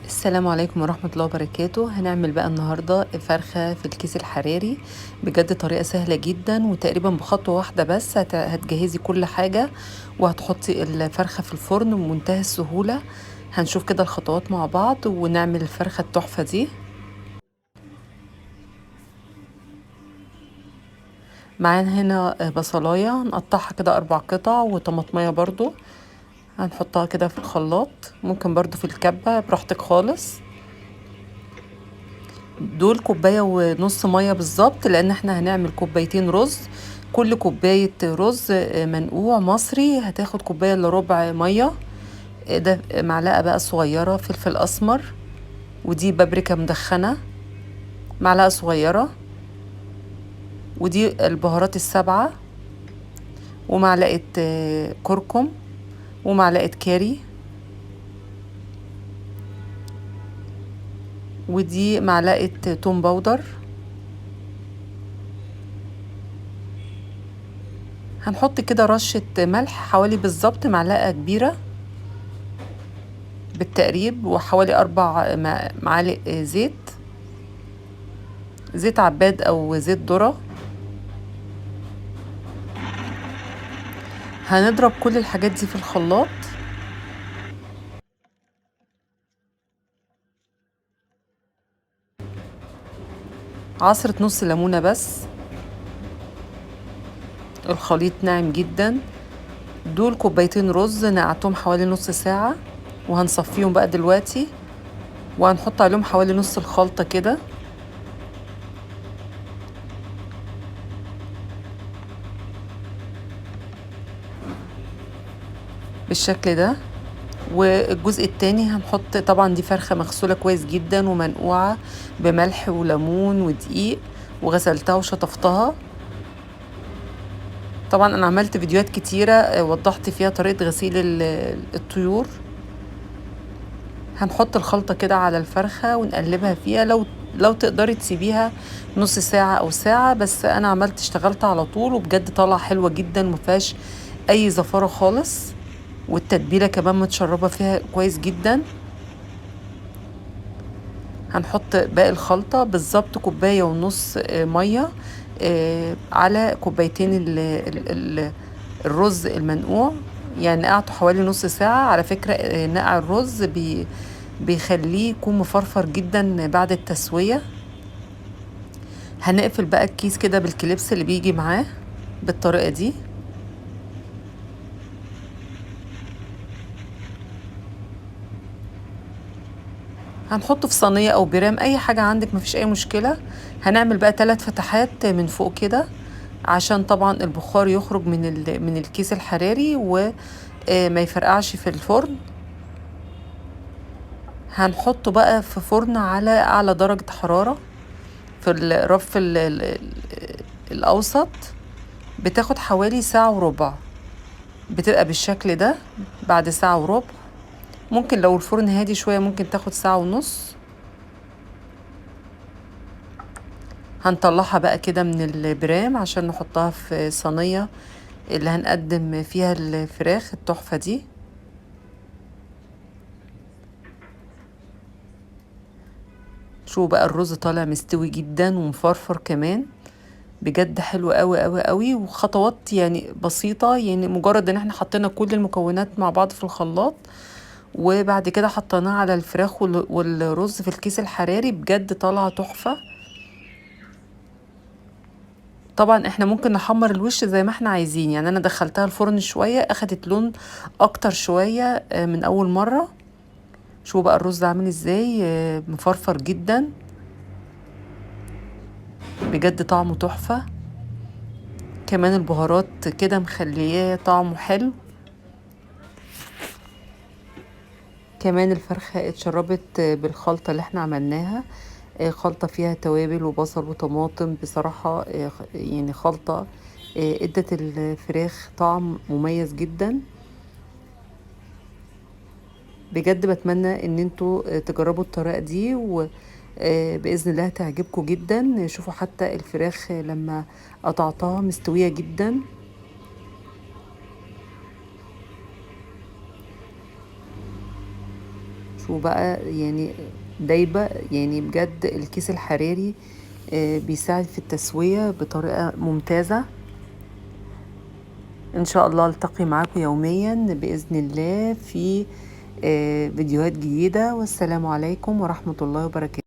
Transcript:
السلام عليكم ورحمة الله وبركاته. هنعمل بقى النهاردة فرخة في الكيس الحراري، بجد طريقة سهلة جدا وتقريبا بخطوة واحدة بس هتجهزي كل حاجة وهتحطي الفرخة في الفرن بمنتهى السهولة. هنشوف كده الخطوات مع بعض ونعمل الفرخة التحفة دي. معانا هنا بصلاية نقطعها كده 4 قطع، وطماطمية برضو هنحطها كده في الخلاط، ممكن برضو في الكبة براحتك خالص. دول 1.5 كوباية مية بالظبط، لان احنا هنعمل 2 كوباية رز. كل كوباية رز منقوع مصري هتاخد 2.75 كوباية مية. ده معلقة بقى صغيرة فلفل اسمر، ودي بابريكا مدخنة معلقة صغيرة، ودي البهارات 7، ومعلقة كركم، ومعلقة كاري، ودي معلقة توم powder. هنحط كده رشة ملح حوالي بالظبط معلقة كبيرة بالتقريب، وحوالي 4 معالق زيت، زيت عباد أو زيت ذرة. هنضرب كل الحاجات دي في الخلاط. عصرة نص ليمونة بس. الخليط ناعم جدا. دول 2 كوباية رز نقعتهم حوالي نص ساعة، وهنصفيهم بقى دلوقتي، وهنحط عليهم حوالي نص الخلطة كده. بالشكل ده. والجزء التاني هنحط، طبعا دي فرخة مغسولة كويس جدا ومنقوعة بملح وليمون ودقيق، وغسلتها وشطفتها. طبعا انا عملت فيديوهات كتيرة وضحت فيها طريقة غسيل الطيور. هنحط الخلطة كده على الفرخة ونقلبها فيها. لو تقدري تسيبيها نص ساعة او ساعة، بس انا اشتغلت على طول، وبجد طالعة حلوة جدا ومفيهاش اي زفارة خالص، والتتبيلة كمان متشربة فيها كويس جدا. هنحط باقي الخلطة بالظبط 1.5 كوباية مية على 2 كوباية الرز المنقوع، يعني نقعته حوالي نص ساعة. على فكرة نقع الرز بيخليه يكون مفرفر جدا بعد التسوية. هنقفل بقى الكيس كده بالكليبس اللي بيجي معاه بالطريقة دي. هنحطه في صينية او برام، اي حاجة عندك مفيش اي مشكلة. هنعمل بقى 3 فتحات من فوق كده، عشان طبعا البخار يخرج من الكيس الحراري وما يفرقعش في الفرن. هنحطه بقى في فرن على اعلى درجة حرارة في الرف الاوسط. بتاخد حوالي 1.25 ساعة، بتبقى بالشكل ده بعد 1.25 ساعة. ممكن لو الفرن هادي شوية ممكن تاخد 1.5 ساعة. هنطلعها بقى كده من البرام عشان نحطها في صينية اللي هنقدم فيها الفراخ التحفة دي. شوفوا بقى الرز طالع مستوي جدا ومفرفر كمان، بجد حلو قوي قوي قوي. وخطوات بسيطة، مجرد ان احنا حطينا كل المكونات مع بعض في الخلاط، وبعد كده حطيناه على الفراخ والرز في الكيس الحراري، بجد طالعة تحفة. طبعا احنا ممكن نحمر الوش زي ما احنا عايزين، انا دخلتها الفرن شوية اخدت لون اكتر شوية من اول مرة. شوفوا بقى الرز عامل ازاي، مفرفر جدا، بجد طعمه تحفة. كمان البهارات كده مخلياه طعمه حلو. كمان الفرخة اتشربت بالخلطة اللي احنا عملناها، خلطة فيها توابل وبصل وطماطم. بصراحة، خلطة، ادت الفراخ طعم مميز جدا. بجد بتمنى ان انتوا تجربوا الطريقة دي، بإذن الله تعجبكم جدا. شوفوا حتى الفراخ لما قطعتها مستوية جدا. شو بقى يعني دايبة، يعني بجد الكيس الحراري بيساعد في التسوية بطريقة ممتازة. ان شاء الله التقي معاكم يوميا بإذن الله في فيديوهات جديدة، والسلام عليكم ورحمة الله وبركاته.